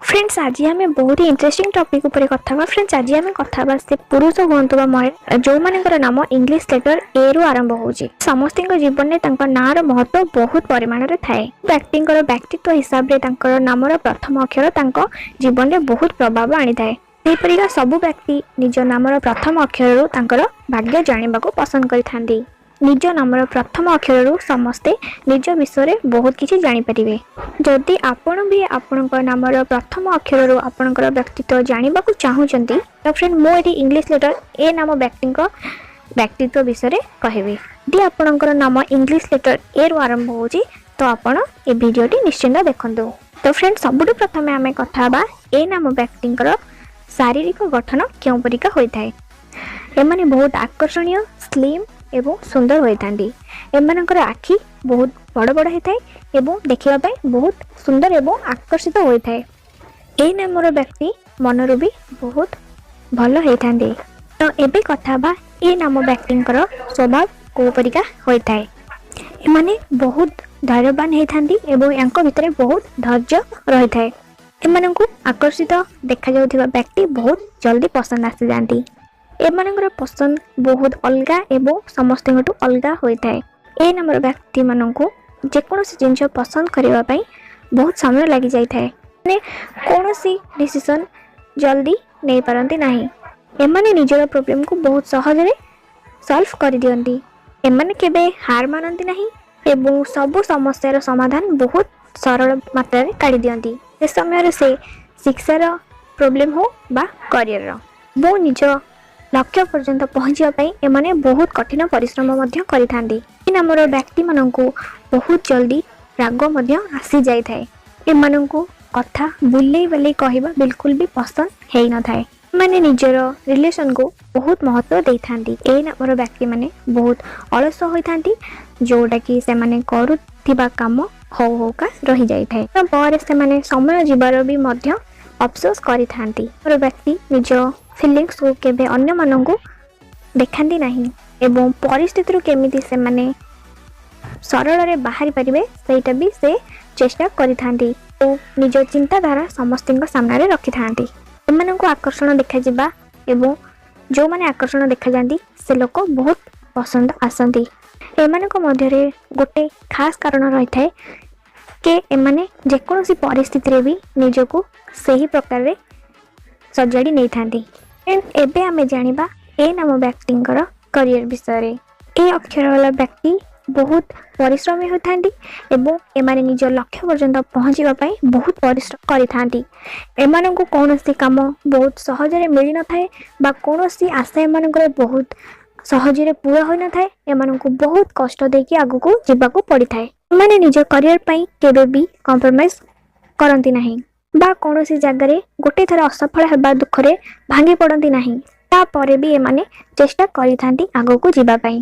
Friends, ଆଜି ଆମେ ବହୁତ ହି ଇଣ୍ଟରେଷ୍ଟିଂ ଟପିକ୍ ଉପରେ କଥା ହେବା। ଫ୍ରେଣ୍ଡସ୍, ଆଜି ଆମେ କଥା ହେବା, ସେ ପୁରୁଷ ହୁଅନ୍ତୁ ବା ମହିଳା, ଯେଉଁମାନଙ୍କର ନାମ ଇଂଲିଶ ଲେଟର ଏ ରୁ ଆରମ୍ଭ ହେଉଛି, ସମସ୍ତଙ୍କ ଜୀବନରେ ତାଙ୍କ ନାଁର ମହତ୍ଵ ବହୁତ ପରିମାଣରେ ଥାଏ। ବ୍ୟକ୍ତିଙ୍କର ବ୍ୟକ୍ତିତ୍ୱ ହିସାବରେ ତାଙ୍କର ନାମର ପ୍ରଥମ ଅକ୍ଷର ତାଙ୍କ ଜୀବନରେ ବହୁତ ପ୍ରଭାବ ଆଣିଥାଏ। ସେହିପରିକା ସବୁ ବ୍ୟକ୍ତି ନିଜ ନାମର ପ୍ରଥମ ଅକ୍ଷରରୁ ତାଙ୍କର ଭାଗ୍ୟ ଜାଣିବାକୁ ପସନ୍ଦ କରିଥାନ୍ତି। ନିଜ ନାମର ପ୍ରଥମ ଅକ୍ଷରରୁ ସମସ୍ତେ ନିଜ ବିଷୟରେ ବହୁତ କିଛି ଜାଣିପାରିବେ। ଯଦି ଆପଣ ବି ଆପଣଙ୍କ ନାମର ପ୍ରଥମ ଅକ୍ଷରରୁ ଆପଣଙ୍କର ବ୍ୟକ୍ତିତ୍ୱ ଜାଣିବାକୁ ଚାହୁଁଛନ୍ତି, ତ ଫ୍ରେଣ୍ଡ, ମୁଁ ଏଠି ଇଂଲିଶ ଲେଟର ଏ ନାମ ବ୍ୟକ୍ତିଙ୍କ ବ୍ୟକ୍ତିତ୍ୱ ବିଷୟରେ କହିବି। ଯଦି ଆପଣଙ୍କର ନାମ ଇଂଲିଶ ଲେଟର ଏ ରୁ ଆରମ୍ଭ ହେଉଛି, ତ ଆପଣ ଏ ଭିଡ଼ିଓଟି ନିଶ୍ଚିନ୍ତ ଦେଖନ୍ତୁ। ତ ଫ୍ରେଣ୍ଡ, ସବୁଠୁ ପ୍ରଥମେ ଆମେ କଥା ହେବା ଏ ନାମ ବ୍ୟକ୍ତିଙ୍କର ଶାରୀରିକ ଗଠନ କେଉଁ ପରିକା ହୋଇଥାଏ। ଏମାନେ ବହୁତ ଆକର୍ଷଣୀୟ, ସ୍ଲିମ୍ ଏବଂ ସୁନ୍ଦର ହୋଇଥାନ୍ତି। ଏମାନଙ୍କର ଆଖି ବହୁତ ବଡ଼ ବଡ଼ ହୋଇଥାଏ ଏବଂ ଦେଖିବା ପାଇଁ ବହୁତ ସୁନ୍ଦର ଏବଂ ଆକର୍ଷିତ ହୋଇଥାଏ। ଏଇ ନାମର ବ୍ୟକ୍ତି ମନରୁ ବି ବହୁତ ଭଲ ହେଇଥାନ୍ତି। ତ ଏବେ କଥା ହେବା ଏ ନାମ ବ୍ୟକ୍ତିଙ୍କର ସ୍ୱଭାବ କେଉଁ ପରିକା ହୋଇଥାଏ। ଏମାନେ ବହୁତ ଧୈର୍ଯ୍ୟବାନ ହେଇଥାନ୍ତି ଏବଂ ୟାଙ୍କ ଭିତରେ ବହୁତ ଧୈର୍ଯ୍ୟ ରହିଥାଏ। ଏମାନଙ୍କୁ ଆକର୍ଷିତ ଦେଖାଯାଉଥିବା ବ୍ୟକ୍ତି ବହୁତ ଜଲ୍ଦି ପସନ୍ଦ ଆସିଯାଆନ୍ତି। ଏମାନଙ୍କର ପସନ୍ଦ ବହୁତ ଅଲଗା ଏବଂ ସମସ୍ତଙ୍କଠୁ ଅଲଗା ହୋଇଥାଏ। ଏ ନାମର ବ୍ୟକ୍ତିମାନଙ୍କୁ ଯେକୌଣସି ଜିନିଷ ପସନ୍ଦ କରିବା ପାଇଁ ବହୁତ ସମୟ ଲାଗିଯାଇଥାଏ। ମାନେ କୌଣସି ଡିସିସନ୍ ଜଲ୍ଦି ନେଇପାରନ୍ତି ନାହିଁ। ଏମାନେ ନିଜର ପ୍ରୋବ୍ଲେମକୁ ବହୁତ ସହଜରେ ସଲ୍ଭ କରିଦିଅନ୍ତି। ଏମାନେ କେବେ ହାର ମାନନ୍ତି ନାହିଁ ଏବଂ ସବୁ ସମସ୍ୟାର ସମାଧାନ ବହୁତ ସରଳ ମାତ୍ରାରେ କାଢ଼ି ଦିଅନ୍ତି। ସେ ସମୟରେ ସେ ଶିକ୍ଷାର ପ୍ରୋବ୍ଲେମ୍ ହଉ ବା କରିୟରର, ଏବଂ ନିଜ ଲକ୍ଷ୍ୟ ପର୍ଯ୍ୟନ୍ତ ପହଞ୍ଚିବା ପାଇଁ ଏମାନେ ବହୁତ କଠିନ ପରିଶ୍ରମ ମଧ୍ୟ କରିଥାନ୍ତି। ଏ ନାମର ବ୍ୟକ୍ତିମାନଙ୍କୁ ବହୁତ ଜଲ୍ଦି ରାଗ ମଧ୍ୟ ଆସିଯାଇଥାଏ। ଏମାନଙ୍କୁ କଥା ବୁଲେଇ ବାଲେଇ କହିବା ବିଲକୁଲ ବି ପସନ୍ଦ ହେଇନଥାଏ। ଏମାନେ ନିଜର ରିଲେସନକୁ ବହୁତ ମହତ୍ଵ ଦେଇଥାନ୍ତି। ଏ ନାମର ବ୍ୟକ୍ତିମାନେ ବହୁତ ଅଳସୁଆ ହୋଇଥାନ୍ତି, ଯେଉଁଟାକି ସେମାନେ କରୁଥିବା କାମ ହଉ ହଉକା ରହିଯାଇଥାଏ। ପରେ ସେମାନେ ସମୟ ଯିବାର ବି ମଧ୍ୟ ଅଫସୋସ କରିଥାନ୍ତି। ମୋର ବ୍ୟକ୍ତି ନିଜ ଫିଲିଙ୍ଗସକୁ କେବେ ଅନ୍ୟମାନଙ୍କୁ ଦେଖାନ୍ତି ନାହିଁ ଏବଂ ପରିସ୍ଥିତିରୁ କେମିତି ସେମାନେ ସରଳରେ ବାହାରି ପାରିବେ, ସେଇଟା ବି ସେ ଚେଷ୍ଟା କରିଥାନ୍ତି ଓ ନିଜ ଚିନ୍ତାଧାରା ସମସ୍ତଙ୍କ ସାମ୍ନାରେ ରଖିଥାନ୍ତି। ଏମାନଙ୍କୁ ଆକର୍ଷଣ ଦେଖାଯିବା ଏବଂ ଯେଉଁମାନେ ଆକର୍ଷଣ ଦେଖାଯାଆନ୍ତି, ସେ ଲୋକ ବହୁତ ପସନ୍ଦ ଆସନ୍ତି। ଏମାନଙ୍କ ମଧ୍ୟରେ ଗୋଟେ ଖାସ୍ କାରଣ ରହିଥାଏ କି ଏମାନେ ଯେକୌଣସି ପରିସ୍ଥିତିରେ ବି ନିଜକୁ ସେହି ପ୍ରକାରରେ ସଜାଡ଼ି ନେଇଥାନ୍ତି। ଏବେ ଆମେ ଜାଣିବା ଏ ନାମ ବ୍ୟକ୍ତିଙ୍କର କରିୟର ବିଷୟରେ। ଏ ଅକ୍ଷର ବାଲା ବ୍ୟକ୍ତି ବହୁତ ପରିଶ୍ରମୀ ହୋଇଥାନ୍ତି ଏବଂ ଏମାନେ ନିଜ ଲକ୍ଷ୍ୟ ପର୍ଯ୍ୟନ୍ତ ପହଞ୍ଚିବା ପାଇଁ ବହୁତ ପରିଶ୍ରମ କରିଥାନ୍ତି। ଏମାନଙ୍କୁ କୌଣସି କାମ ବହୁତ ସହଜରେ ମିଳିନଥାଏ ବା କୌଣସି ଆଶା ଏମାନଙ୍କର ବହୁତ ସହଜରେ ପୂରା ହୋଇନଥାଏ। ଏମାନଙ୍କୁ ବହୁତ କଷ୍ଟ ଦେଇକି ଆଗକୁ ଯିବାକୁ ପଡ଼ିଥାଏ। ଏମାନେ ନିଜ କରିୟର ପାଇଁ କେବେ ବି କମ୍ପ୍ରମାଇଜ୍ କରନ୍ତି ନାହିଁ ବା କୌଣସି ଜାଗାରେ ଗୋଟେ ଥର ଅସଫଳ ହେବା ଦୁଃଖରେ ଭାଙ୍ଗି ପଡ଼ନ୍ତି ନାହିଁ। ତାପରେ ବି ଏମାନେ ଚେଷ୍ଟା କରିଥାନ୍ତି ଆଗକୁ ଯିବା ପାଇଁ।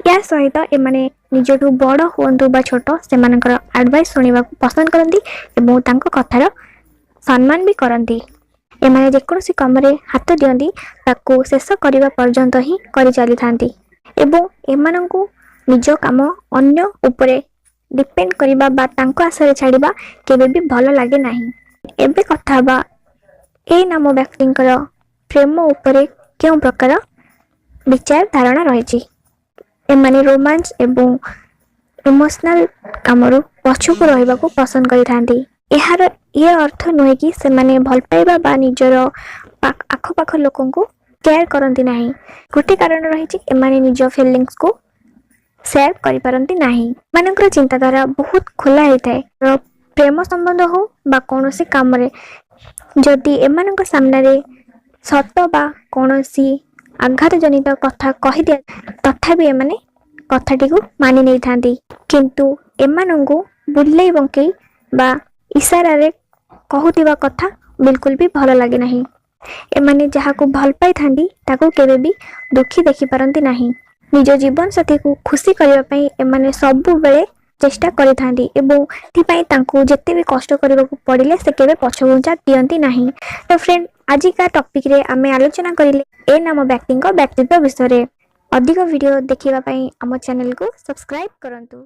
ଏହା ସହିତ ଏମାନେ ନିଜଠୁ ବଡ଼ ହୁଅନ୍ତୁ ବା ଛୋଟ, ସେମାନଙ୍କର ଆଡ଼ଭାଇସ୍ ଶୁଣିବାକୁ ପସନ୍ଦ କରନ୍ତି ଏବଂ ତାଙ୍କ କଥାର ସମ୍ମାନ ବି କରନ୍ତି। ଏମାନେ ଯେକୌଣସି କାମରେ ହାତ ଦିଅନ୍ତି, ତାକୁ ଶେଷ କରିବା ପର୍ଯ୍ୟନ୍ତ ହିଁ କରିଚାଲିଥାନ୍ତି ଏବଂ ଏମାନଙ୍କୁ ନିଜ କାମ ଅନ୍ୟ ଉପରେ ଡିପେଣ୍ଡ କରିବା ବା ତାଙ୍କ ଆଶାରେ ଛାଡ଼ିବା କେବେ ବି ଭଲ ଲାଗେ ନାହିଁ। ଏବେ କଥା ହେବା ଏଇ ନାମ ବ୍ୟକ୍ତିଙ୍କର ପ୍ରେମ ଉପରେ କେଉଁ ପ୍ରକାର ବିଚାର ଧାରଣା ରହିଛି। ଏମାନେ ରୋମାନ୍ସ ଏବଂ ଇମୋସନାଲ କାମରୁ ପଛକୁ ରହିବାକୁ ପସନ୍ଦ କରିଥାନ୍ତି। ଏହାର ଇଏ ଅର୍ଥ ନୁହେଁ କି ସେମାନେ ଭଲ ପାଇବା ବା ନିଜର ଆଖପାଖ ଲୋକଙ୍କୁ କେୟାର କରନ୍ତି ନାହିଁ। ଗୋଟେ କାରଣ ରହିଛି, ଏମାନେ ନିଜ ଫିଲିଙ୍ଗସକୁ ସେୟାର କରିପାରନ୍ତି ନାହିଁ। ଏମାନଙ୍କର ଚିନ୍ତାଧାରା ବହୁତ ଖୋଲା ହେଇଥାଏ। ପ୍ରେମ ସମ୍ବନ୍ଧ ହଉ ବା କୌଣସି କାମରେ, ଯଦି ଏମାନଙ୍କ ସାମ୍ନାରେ ସତ ବା କୌଣସି ଆଘାତ ଜନିତ କଥା କହିଦିଆ, ତଥାପି ଏମାନେ କଥାଟିକୁ ମାନି ନେଇଥାନ୍ତି। କିନ୍ତୁ ଏମାନଙ୍କୁ ବୁଲେଇ ବଙ୍କେଇ ବା ଇସାରାରେ କହୁଥିବା କଥା ବିଲକୁଲ ବି ଭଲ ଲାଗେ ନାହିଁ। ଏମାନେ ଯାହାକୁ ଭଲ ପାଇଥାନ୍ତି, ତାକୁ କେବେ ବି ଦୁଃଖୀ ଦେଖିପାରନ୍ତି ନାହିଁ। ନିଜ ଜୀବନ ସାଥୀକୁ ଖୁସି କରିବା ପାଇଁ ଏମାନେ ସବୁବେଳେ ଚେଷ୍ଟା କରିଥାନ୍ତି ଏବଂ ଏଥିପାଇଁ ତାଙ୍କୁ ଯେତେ ବି କଷ୍ଟ କରିବାକୁ ପଡ଼ିଲେ ସେ କେବେ ପଛଘୁଞ୍ଚା ଦିଅନ୍ତି ନାହିଁ। ତ ଫ୍ରେଣ୍ଡ, ଆଜିକା ଟପିକରେ ଆମେ ଆଲୋଚନା କରିଲେ ଏ ନାମ ବ୍ୟକ୍ତିଙ୍କ ବ୍ୟକ୍ତିତ୍ୱ ବିଷୟରେ। ଅଧିକ ଭିଡ଼ିଓ ଦେଖିବା ପାଇଁ ଆମ ଚ୍ୟାନେଲକୁ ସବସ୍କ୍ରାଇବ୍ କରନ୍ତୁ।